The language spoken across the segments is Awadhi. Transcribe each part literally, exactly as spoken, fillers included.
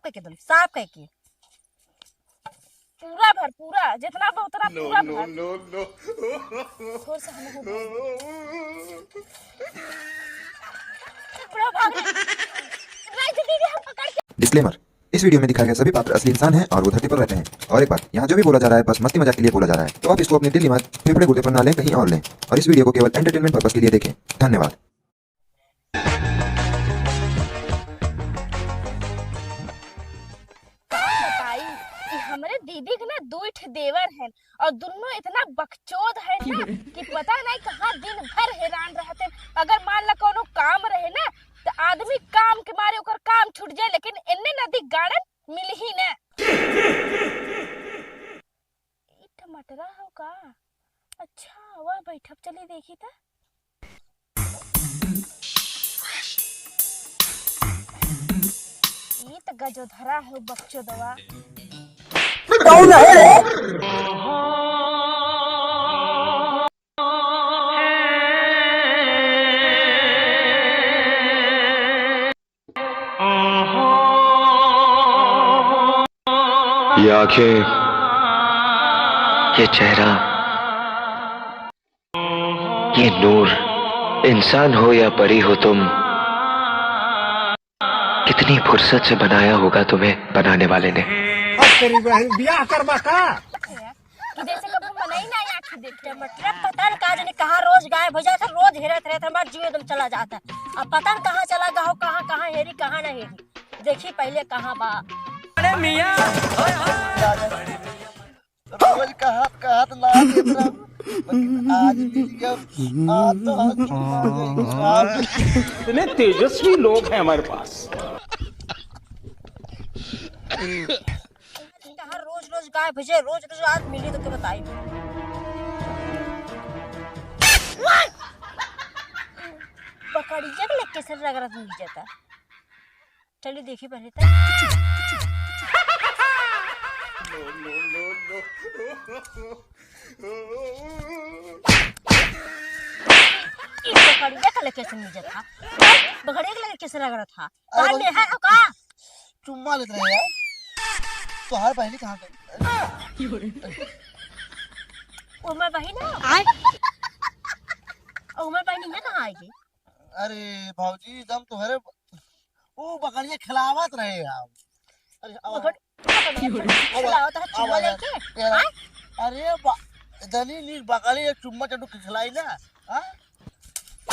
कइके दौली, साफ कइके। पूरा भर, पूरा, जितना बा उतना पूरा भर। No, no, no। थोड़ा सा हमें हो बड़ा भाग रहा है। नहीं, दीदी, हम पकड़ के Disclaimer, इस वीडियो में दिखाए गए सभी पात्र असली इंसान हैं और वो धरती पर रहते हैं। और एक बात, यहाँ जो भी बोला जा रहा है, बस मस्ती मजाक के लिए बोला जा रहा है, तो आप इसको अपने दिल, दिमाग, फेफड़े, गुर्दे पर ना लें, कहीं और लें, और इस वीडियो को केवल entertainment purpose के लिए देखें। धन्यवाद। का बताई कि हमरे दीदी के ना दुई ठे देवर हैं और दुनो इतना बकचोद है ना कि पता नहीं कहाँ दिन भर हैरान रहते। अगर मान ला कोनो काम रहे ना, तो आदमी काम के मारे ओकर काम छूट जाए, लेकिन एन्ने नदी गाड़न मिल ही ना। ई टमाटरा हो का? अच्छा, वह बैठब, चली देखी त। ई त गजो धरा है बकचोदवा। कौन है रे? ये आंखें, ये चेहरा, ये नूर, इंसान हो या परी हो तुम, कितनी फुर्सत से बनाया होगा तुम्हें बनाने वाले ने। अब तेरी बहन ब्याह करबा का? कि जैसे कबो मनई ना आँखी देखे। मतलब पता न का जाने कहाँ रोज गायब हो जात है, रोज हेरत रहत है, हमार जीव एकदम चला जात है। अब पता न कहाँ चला गहो, कहाँ, कहाँ हेरी, कहाँ ना हेरी। देखी पहले कहाँ बा। अरे मियाँ। रोज कहत, कहत ना देत रहू, लेकिन आज मिल गया। आज तो हम चुप हो गए। इतने तेजस्वी लोग हैं हमारे पास। कहाँ रोज रोज गायब हो जाए, रोज रोज आज मिली तो के बताई। बकरिया के लेके सर रगरत मिल जाता। चलिए देखिए पहले तो। ई बकरिया के लेके से मिल जाता। बकरिया के लेके से रगरत था। अरे कान में है का? चुम्मा लेत रहे यार। तोहार बहिनी कहाँ गई? उमर बहिन है? आय। उमर बहिन है कहाँ आएगी? अरे भौजी, जब तोहरे ब-, ऊ बकरिया खिलावत रहे हम। अरे, अब बकर-, बकरिया अब खिलावत है, अब चुम्मा आया। लेके? यार, आय? अरे बा-, जनी नीर बकरी एक चुम्मा चटू के खिलाई ना, हाँ?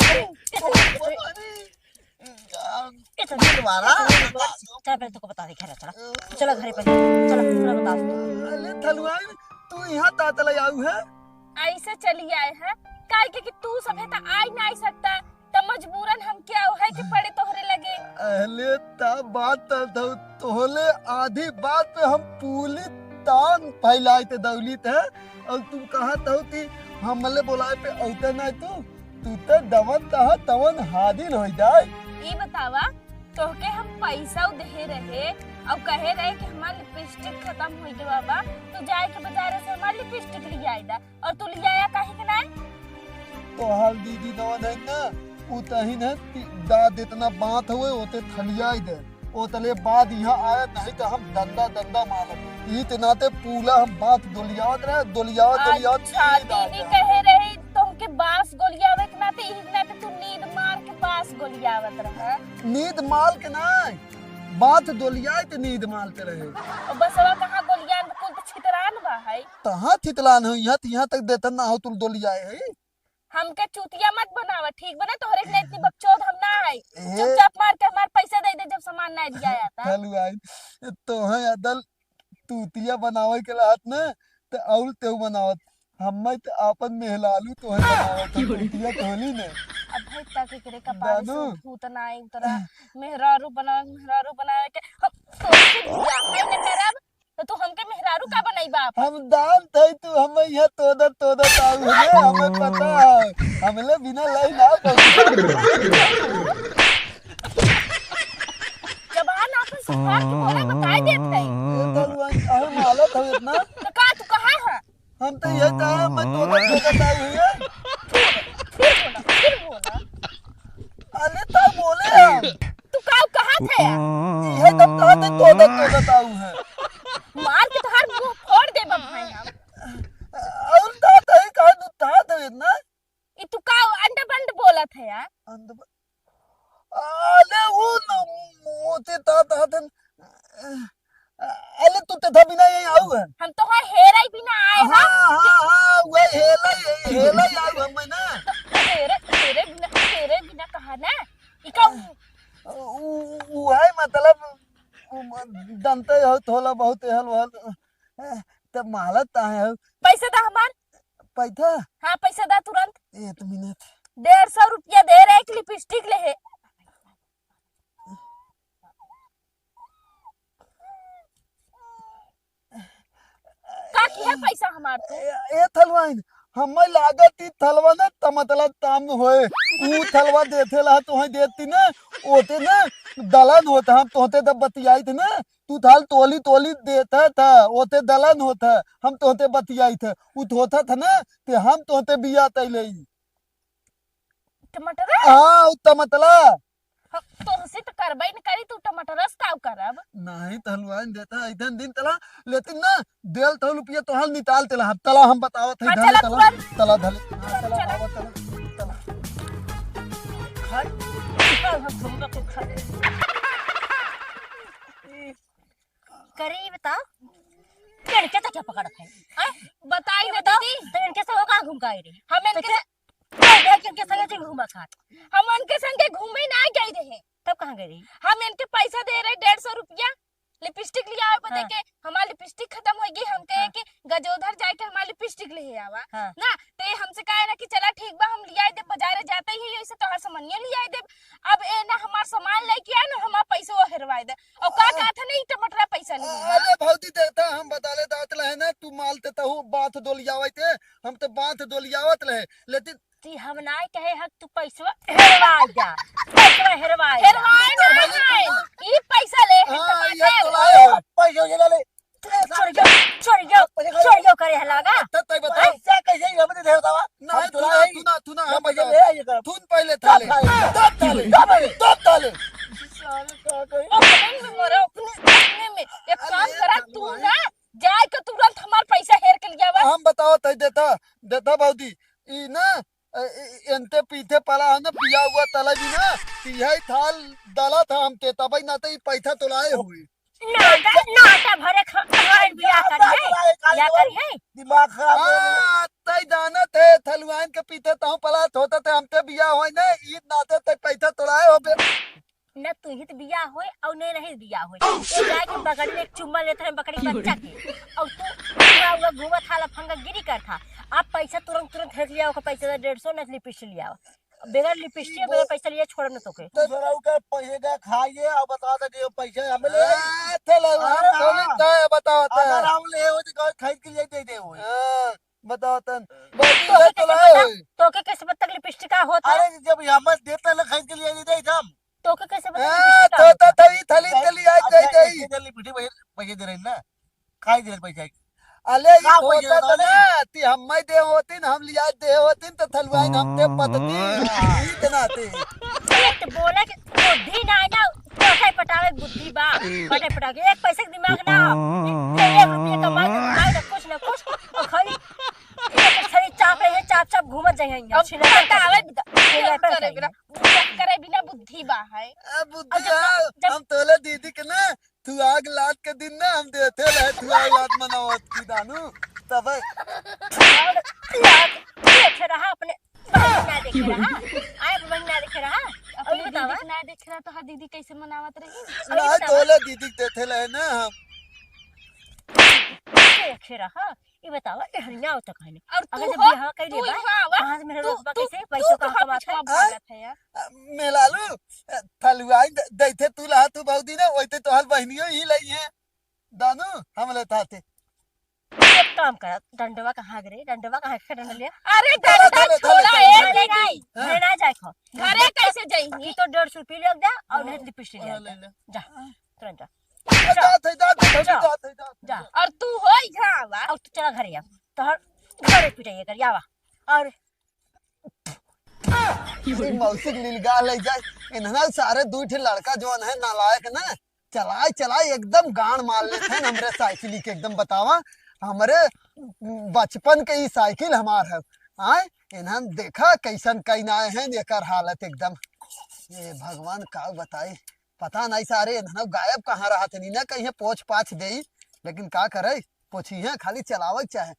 अरे, अरे, अरे, ए, चल, दिल वाला। चल, चल, चल, पहले तुमको बता दे, घर चला। चला घरे पहले, चला, पूरा बता दे। अरे थलुआई, तू यहाँ ता चला आऊ है? ऐसे चली आए है, काहे के कि तू सब है त आई नहीं सकता, त मजबूरन हम क्या है कि पड़े तोहरे लगे। अहले ता बात तब तोहले आधी बात पे हम पूरी तान फैलाए ते दौली थे, और तू कहा था कि हमले बोलाए पे औते ना तू। तू तो दवन तहा तवन हादिन हो जाए। ई बतावा, तोहके हम पैसा देहे रहे और कहे रहे कि हमार लिपस्टिक खत्म हो गवा बा, तू जाए के बाजारे से हमार लिपस्टिक ले आई दा, और तू ले आया काहे के नाय? तोहार दीदी नवन है ना, उ तहिन है ती-, दाद इतना बात हुए, ओते थलियाई दे। ओ तले बाद यहाँ आया, नहीं तो हम दंदा दंदा मारब। ई ते नाते पूला हम बात दोलियावत रहे, दोलियावत, दोलियावत अच्छा, नींद आ दीदी गया। कहे रही तुमके बांस गोलियावे के नाते, ई नाते तू नींद मार के बांस गोलियावत रहा। नींद मार के ना, बात दोलियाए ते नींद मारते रहे। और बसवा कहाँ गोलियान, कुल तो छितरान बा है। कहाँ छितरान हो, यहाँ, यहाँ तक देता ना हो, तू दोलियाए है। हमके चूतिया मत बनावा, ठीक बा ना? तोहरे के इतनी बकचोद हम ना आई। ए। चुपचाप मार के हमार पैसा दे दे, जब सामान ना दिया जाता। चलू आई, तोहे अदल तूतिया बनावे के रहत ना, त अउल तेहू बनावत। हम्मे त आपन मेहलालू तोहे बनावत, हम तूतिया तोहली ने। अब भाई, ताकि करे कपारे से जानू। भूत ना आई उतरा, मेहरारू बनावे, मेहरारू बनावे के, हम तोहसे बियाह ही न करब। तो तू हमके मेहरारू का बनइबा आपन? हम दान थई, तू हम यहाँ तोदत तोदत आऊ है, हमें पता है, हमले बिना लाई ना पहुँची। जबान आपन संभाल के बोला, बताई देत है। ये तो हुआ, अरे मालत हो इतना। तो का तू कहाँ है? हम तो ये कहा, मैं तोदत तोदत आऊ है। फिर बोला, फिर बोला। अरे तो बोले हम। तू का कहा बात है यार। इहे तब कहत है, तोदत, तोदत आऊ है। मार के तोहार मुंह फोड़ देब भाई हम। और कहत है, कहा तू कहत है इतना? ई तू का अंड बंड बोलत है यार? अंड ब-, अले वो न, मोते ता, ता, ता, अले तू तेथा बिना यहीं आऊ है? हम तोहार हेराई बिना आए हैं। हाँ, हाँ, हाँ, वह हेराई, हेराई आऊ हम ना। तेरे, तेरे बिना, तेरे बिना कहा ना? ई का उ, उ, उ है मतलब, उ, दंते हो थोला बहुत हल वहल, तब मालत आहे हो। पैसा दा हमार। पैसा? हाँ, पैसा दा तुरंत। एक मिनट। डेढ़ सौ रुपया दे रहे, एक लिपस्टिक ले है। का की है पैसा हमार तू? ए, ए थलवाइन, हमें लागत ई थलवा ना तमतला ताम होए। ऊ थलवा देथे ला तो है देती ना, ओते ना दलन होता। हम तोहते तब बतियाई थे ना, तू थाल तोली तोली देता था, ओते दलन होता। हम तोहते बतियाई थे, ऊ होता था ना, ते हम तोहते बिया तैले। टमाटर? हाँ, ऊ टमाटरा। हम तोहसे तो करबे न करी, तू टमाटरस काउ करब? नहीं, तो हलवाइन देता, इधन दिन तला, लेकिन ना, देल तो रुपया तो हल निकाल तेला, हम तला हम बतावत है, हाँ, धले चला तला, तुरंत। तला धले, हाँ, तुरंत तला, चला। आवा तला, तला। खाए, खाए, हम तुमका तो खाए। करे, ये बताओ, इनके तो क्या पकड़त है? आय, बताई ये ना बताओ, दीदी। तो इनके संग कहाँ घूम के आई रही? हम तो इनके क्या, तो क्या इनके संग तुम घूमा खात? हम उनके संगे घूमे ना गई रहे। तब कहाँ गई रही? हम इनके पैसा दे रहे डेढ़ सौ रुपया, लिपस्टिक लियावे बदे हाँ। के, हमार लिपस्टिक खतम होइगी, हम कहे हाँ। कि गजोधर जाए के हमार लिपस्टिक ले आवा। हाँ। ना, ते हमसे कहे ना कि चला ठीक बा, हम लियाई देब, बाजारे जाते ही ऐसे तोहार सामानिया लियाई देब। अब ए ना हमार सामान लेके आए ना हमार पैसो हेरवाए दे। और का अ-, कहत है नहीं टमाटरा पैसा ले लेना। अरे भौजी देखता हम बताले दात लहे ना, तू माल ते तहु बात दोलियावत है, हम तो बात दोलियावत लहे, लेकिन ती हम नाय कहे हक तू पैसवा हेरवाए जा, पैसवा हेरवाए जा। हेरवाए ना है, ई पैसा ले है हाँ, टमाटर। ये तो लाए हो। पैसा ये ले ले। छोड़ गयो, छोड़ गयो, पैसा छोड़ गयो करे है लागा। तब तक बताओ। पैसा कैसे ही हम दे देता वा? नहीं, हम तू चुरा ना, नहीं। तू ना, तू ना, हम हम पैसा बताओ। ले आइए कर। तू पहले था ले। तब था ले। तब था ले। तब था ले। तब था ले। साले का कहीं। अपने में मरो, अपने, अपने में। एक अरे काम करा, तू भगवान। ना जाए के तुरंत हमार पैसा हेर के लियावा। हम बताओ तई देता, देता भौजी। ई ना, ए, ए, एनते पीछे पड़ा है ना, पिया हुआ तला भी ना, तिहाई थाल डाला था हम ते, तबई ना ते ई पैसा तोलाए हुए। नाटा, नाटा भरे खा-, खाए बियाह करी है, बियाह करी है। दिमाग खराब हो गया। हाँ, तई दाना थे, थलुआन के पीछे तहु पलात होता थे, हमते बियाह होए ना, ई नाते ते पैसा तोलाए हो बे। न तू ही तो बियाह होए और नहीं, नहीं बियाह होए। Oh, ये shit! जाए कि बकरी में एक चुम्मा लेते हैं, बकरी बच्चा के। और तू पूरा हुआ घूमत हा, लफंगा गिरी कर था। आप पैसा तुरंत, तुरंत हेर लिया, ओकर पैसा डेढ़ सौ न लिपस्टिक लिया। बगैर लिपस्टिक, बगैर पैसा लिए छोड़ब न तोके। तो जरा ओकर पैसे का खाइए और बता दे कि पैसा हमें ले। आ, चलो, हम अरे बोली हाँ। तो है, बताओ तो। अगर हम ले हो तो खरीद के लिए दे दे हो। हाँ, बताओ तन। बाकी तोके ये तो कैसे लाए पता? हो। तोके कैसे पता लिपस्टिक का होता? अरे जब हम देते ना खरीद के लिए दे दे हम। तोके कैसे पता ए, लिपस्टिक का तो, तो, होता? तो ई थली, थली आज अच्छा, दे दे। एक जल्दी मीठे पैसे, पैसे दे रहे हैं ना। खाई दे रहे पैसे। अले, ई का पैसे होता तो बता दे? ना, ती हम मैं दे होती न, हम लिया दे होती न, तो थलवाइन हम दे पतती। ई तना ते। एक तो बोले कि बुद्धि ना है ना, पटाए पटावे बुद्धि बा। पटाए पटावे, एक पैसे के दिमाग ना हो। एक, एक रुपये कमाए के दिमाग ना, कुछ ना कुछ, और खाली, खाली चाप रहे हैं, चाप, चाप घूमत जाए हैं, अब छिलर पटावे करके। बिना, छिलर करे करके। बिना, करे बिना बुद्धि बा है। ए, बुद्धि अब जब, है, जब हम तोले दीदी के ना, तू आग लात के दिन ना हम देते रहे, तू आग लात मनावत की दानू, तब और यार, देखे रहा अपने बहन ना देखे रहा, आए बहन ना देखे रहा, और अपनी बतावा। दीदी के ना देखे रहा तो हर दीदी कैसे मनावत रही? और ना बतावा। तोले दीदी के देते रहे ना हम। देखे रहा, ये बतावा, ए हरिया होता कहने। और अगर तू जब हो, बियाह कर तू लेबा, यहाँ आवा, कहाँ से मेरे तू, रोजबा तू, कैसे तू पैसों का कहाँ कमात है? भागत है यार? आ, मेलालू, थलुआई द-, दैथे तू लहा तू भौजी ने, वैसे तोहार बहनियों ही लई है। दानू, हम लेता थे। एक काम कर, डंडवा कहाँ गरे? डंडवा कहाँ के डंडा ले? अरे धले, डंडा धले, छोड़ा, धले, ए धले। नहीं, हाँ। घरे ना जाए खो। घरे कैसे जाइही? तो डेढ़ सौ रुपये ले जा और हाँ। नहीं लिपस्टिक ले हाँ, आ। ले ले। जा, तुरंत जा। ए, जा। जात है, जात है, जा। जात है, जात है। जा। और तू हो यहाँ आवा। और तू चला घरे अब। तोहर घरे पिटाइए कर, आवा। और अरे मौसी के लीलगाह ले जाए। इन्हना सारे दुइ ठे लड़का जौन है नालायक ना, चलाए चलाए एकदम गांड मार लेत हैं हमरे साइकिल के। एकदम बतावा, हमरे बचपन के ई साइकिल हमार है। आए, इन्हन देखा कैसन कइन आए हैं, एकर हालत एकदम। ए भगवान, का बताई, पता नहीं सारे इन्हन गायब कहाँ रहत हैं, ना कहीं पोछ पाछ देई, लेकिन का करे, पोछी है, खाली चलावे के चाहे।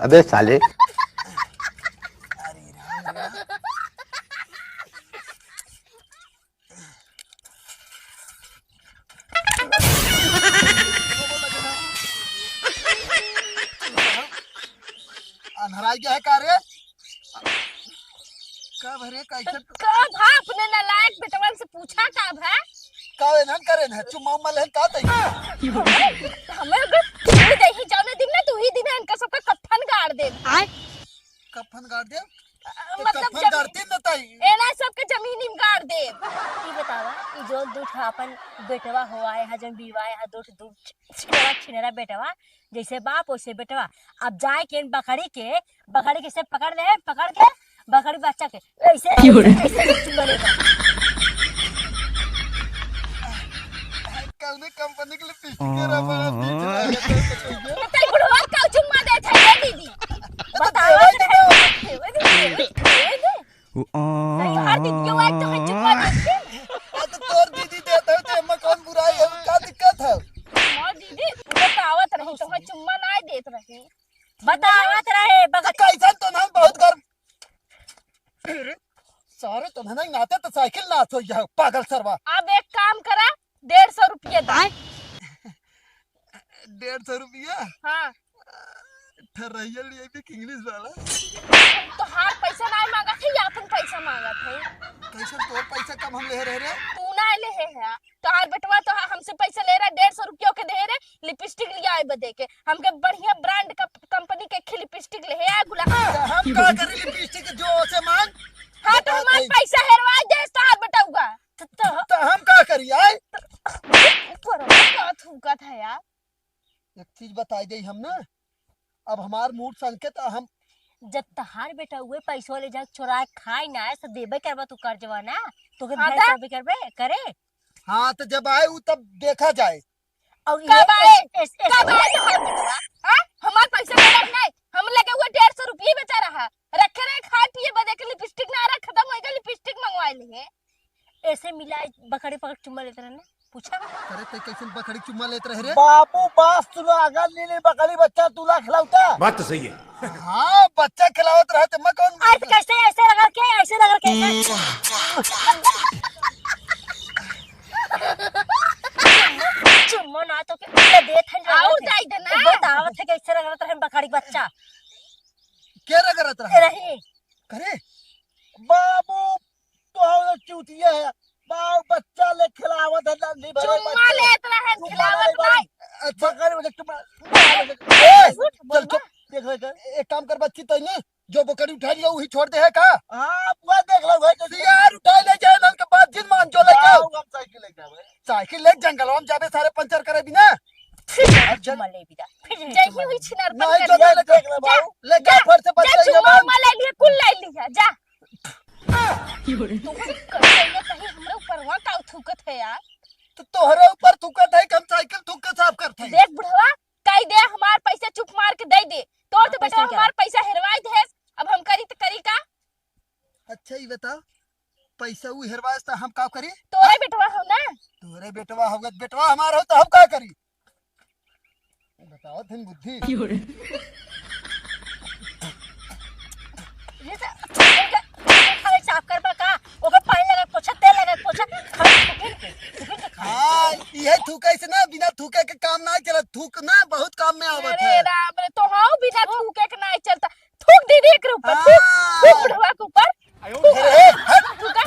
अबे साले। अरे राम रे। अन्हराई गया है का रे? का भरे, कैसे? का भा, अपने नालायक बेटवन से पूछा का भा? का एनहन करे न, चुम्मा उम्मा लेहन का तई? हमें अगर तू दही जाने दिन ना, तू ही दिन है इनका सबका कफन गाड़ दे। आय? कफन गाड़ दे? अ, तो मतलब कफन जब गाड़ती न तई। एना सबके जमीन में गाड़ दे। ई बतावा, ई जो दू ठो अपन बेटवा हो आए हा, जौन बीवा आए हा, दू ठो दू छिनरा, छिनरा बेटवा, जैसे बाप वैसे बेटवा। अब जाए के बकरी के, बकरी के से पकड़ ले, पकड़ के बकरी बच्चा के ऐसे, क्यों रे? ऐसे, ऐसे चुम्मा लेता। कौने कंपनी के लिपस्टिक है रे बाप, बीच में आ गया तो कहिए। तो तेरी बुढ़वा का चुम्मा देत है, ये दीदी। तो बतावा देवे तो ना। देवे दे, देवे दे, देवे दे। वो, आ, नहीं, हर दीदी के वाइफ तो है चुम्मा देत है। आ, तो तोर दीदी देत है, तो एमा कौन बुराई है, का दिक्कत है? मोर दीदी, वो तो आवत रही, तो है चुम्मा ना देत रही। बतावत रहे, तो बगल कैसन तो ना बहुत गर्व। अरे, सारे तो ना नाते तो साइकिल ना सो जाओ, पागल सरवा। अब एक काम करा, डेढ़ सौ रुपया दे। आय? डेढ़ सौ रुपया? हाँ। ठर्रैया लिए भी इंग्लिश वाला। तोहार पैसा नाहीं मांगत है, या अपन पैसा मांगत है? कैसन तोर पैसा कम हम लेहे रहे रे? तू ना लेहे है, तोहार बेटवा तो हमसे पैसा ले रहा, डेढ़ सौ रुपया के दे रहे, लिपस्टिक लियाए बदे के। हमके बढ़िया ब्रांड का कंपनी के एक लिपस्टिक लेहे आ गुलाब। तो हम का करी लिपस्टिक जो से मांग? हाँ, तो बता हमार दे। पैसा हेरवा दे तोहार बेटवा। तो, तो तो हम का करी आए? ऊपर का थूकत है यार। एक चीज बताई दे हम ना, अब हमार मूड सनके तो हम जब तहार बेटा उहे पैसवा ले जाके चोराए खाए ना, तो देबे करबा तू कर्जवा ना, तो के हाँ भेड़ दा। करबे करबे करे। हाँ, तो जब आए उ तब देखा जाए। और कब ये आए? एस-, एस-, एस-, कब आए हमार बेटवा? हाँ? हमार पैसा देलक नहीं, हम लगे हुए डेढ़ सौ रुपये बेचा रहा, रखे रहे खाए पिए बदे के लिपस्टिक ना रहा, खत्म होएगा, लिपस्टिक मंगवाए लिए। ऐसे मिला बकरी पकड़ चुम्मा लेते रहना, पूछा। अरे ते कैसे बकरी चुम्मा लेत रहे रे? बाबू बास तू अगर लीली बकरी बच्चा तू ला खिलावता। बात तो सही है। हाँ, बच्चा खिलावत रहे ते मैं कौन आज कैसे ऐसे रगड़ के, ऐसे रगड़ के, ऐसे? चुम्मा ना तो के देत है और दे दे ना। बतावत है कैसे रगड़त रहे बकरी बच्चा। के रगड़त रहे? रही। करे? बाबू, तो हम लोग चूतिया है। बाऊ बच्चा ले खिलावत है, नन्ही भरे चुम्मा बच्चे। लेत रहे, चुम्मा खिलावत लेत रहे। नहीं। अच्छा। बकरी बच्चे चुम्मा, चुम्मा लेत रहे। ए, उठ, चल, बोलबा। चुप। देख ले कर। एक काम कर बच्ची, तैने जो बकरी उठा लिया, वही छोड़ दे है का? हाँ, वो देख लो, भाई, तो सियार उठा ले जाए, नल के बाद जिन मान जो ले जाओ। बाऊ, हम साइकिल ले जावे। साइकिल ले जंगलवा में जाबे, सारे पंचर करे बिना। फिर अब जब चुम्मा ले बिदा, फिर जय ही हुई छिनार नहीं, पर जो कर ले, ले जा। ले जा, फट से बच्चा जा, ये चुम्मा बांध। उम्मा ले लिया, कुल ले लिया, जा। तू कहीं ना कहीं हमरे ऊपर वहाँ का थूकत है यार। तो तोहरे ऊपर थूकत है कि हम साइकिल थूक के साफ करते हैं? देख बुढ़वा, कह दे हमार पैसा चुप मार के दे दे। तोर तो आप बेटा पैसा क्या? हमार पैसा हेरवाई दे, अब हम करी तो करी का? अच्छा, ये बताओ, पैसा उ हेरवाए तो हम का करी? तोरे बेटवा हो ना? तोरे बेटवा होगा, बेटवा हमार हो तो हम का करी? बताओ थिन बुद्धि। क्यों रे? ये तो खाली साफ कर बा का? ओकर पानी लगा पोछा, तेल लगा पोछा, खाली थूकिन के, थूकिन के खाली। हाँ, ये थूके से ना, बिना थूके के काम ना चलत। थूकना बहुत काम में आवत अरे है। राम रे, तो हाँ, बिना थूके के ना चलता। थूक दीदी के ऊपर, थूक, हाँ। थूक बुढ़वा के ऊपर। अरे, हट। थूका।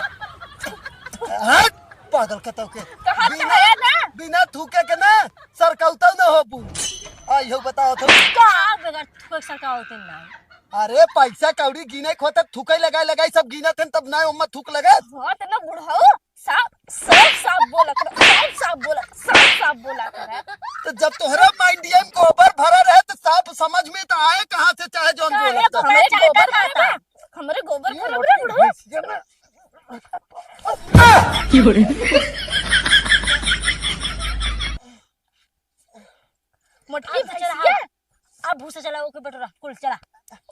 हट, पागल कतौ के। कहा तो बिना, है ना? बिना थूके के ना, सरकौतौ ना होबू। आ, इहो बताओ तो। का बगैर थूके सरकौते ना? अरे, पैसा कौड़ी गिने खोते थूके लगाई लगाई सब गिनत हन, तब ना ओम्मा थूक लगत। हाँ, तो ना बुढ़ऊ, साफ, साफ, साफ बोलत रह, साफ, साफ बोलत, साफ, साफ बोलत रह। तो जब तोहरा माइंडिया में गोबर भरा रहे, तो साफ समझ में तो आए कहाँ से, चाहे जौन का बोलत है, रह। हमरे गोबर भरा बा? हमरे गोबर ये भरा रोटी बा, बुढ़ऊ? भैंसिया ना। मोटकी अब भैंसिया। चला, अब भूसा चला, ओके बटोरा, कुल चला,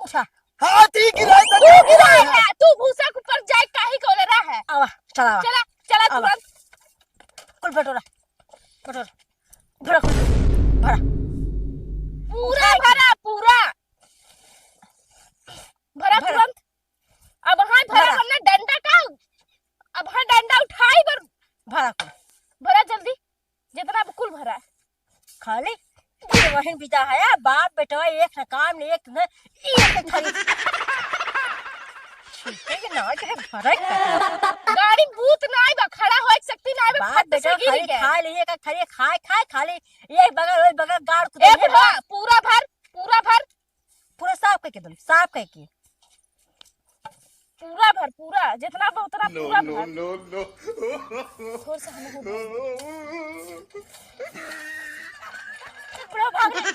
उठा। हाथी गिराए तो तू गिराए है, तू भूसा के ऊपर जाए काहे को ले रहा है? आवा, चला, आवा। चला, चला आवा। तुरंत। कुल बटोरा, बटोरा, भरा, कुल भरा। पूरा भरा, पूरा। भरा भरा। तुरंत। अब हाँ भरा, भरा। वरना डंडा का, अब हाँ डंडा उठाई बर। भरा कुल। भरा जल्दी, जितना अब कुल भरा। खाली गिरवहिन बिदा है, बाप बेटवा एक न काम नहीं, एक न, एक न थारी। छीटे के ना के भरा। गाड़ी भूत नाई बा, खड़ा होए के शक्ति नाई बा, बाप फट से बेटवा गिर खाली गया। खा लिए का, खाली खाए, खाए, खाली एक बगल, ओए बगल गाड़ ए कुदाल है बुढ़वा, बा। पूरा भर, पूरा भर। पूरा साफ करके दम, साफ करके। पूरा भर, पूरा, जितना बा उतना नो, पूरा नो, भर। No, no. थोड़ा सा हमें हो जाए। बुढ़वा भाग रहे।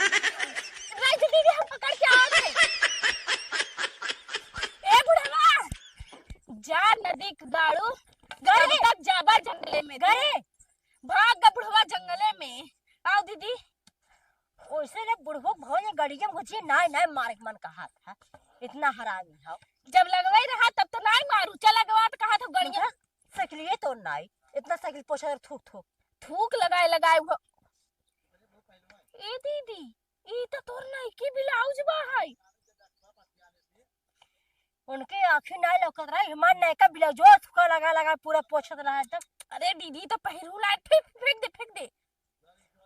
नहीं, दीदी, हम पकड़ के आ गए। ए बुढ़वा, जा नदी के गाड़ू, गए। तब तक जाबा जंगले में। गए। भाग गा बुढ़वा जंगले में। आओ दीदी। ओइसे रे बुढ़बो भौजी गड़िया में घुसी, नाई, नाई मारे के मन कहत है। इतना हरामी हो। जब लगवाई रहा तब तो नाई मारू, चल लगवा तो कहा था गड़िया। मुझे सकलिए तो नाई, इतना साइकिल पोछा कर थूक, थूक। थूक लगाए, लगाए वो। ए दीदी, ई तो तोर नाई की ब्लाउज बा है। उनके आँखी नाई लौकत रहा, हमार नयका ब्लाउजो थूका लगा, लगा पूरा पोछत रहा एकदम। अरे दीदी, तो पहिरू लाए, फेंक, फेंक दे, फेंक दे।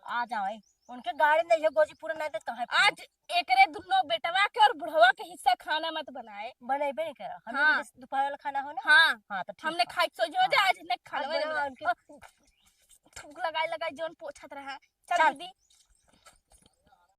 आ जाओ, ए। उनके गाड़ी नहीं है, गोजी पूरा नहीं तो कहाँ पे? आज एकरे दुनो बेटवा के और बुढ़वा के हिस्सा खाना मत बनाए। बनइबे नहीं करा। हमने हाँ। जैसे दोपहर वाला खाना हो ना? हाँ। हाँ, तो ठीक हमने बा। खाए के सोचे हो हाँ। जाए, आज इन्हें खाना आज बनाए। बनाओ उनके। और थूक लगाए लगाए जौन पोछत रहा। चल चल। दीदी।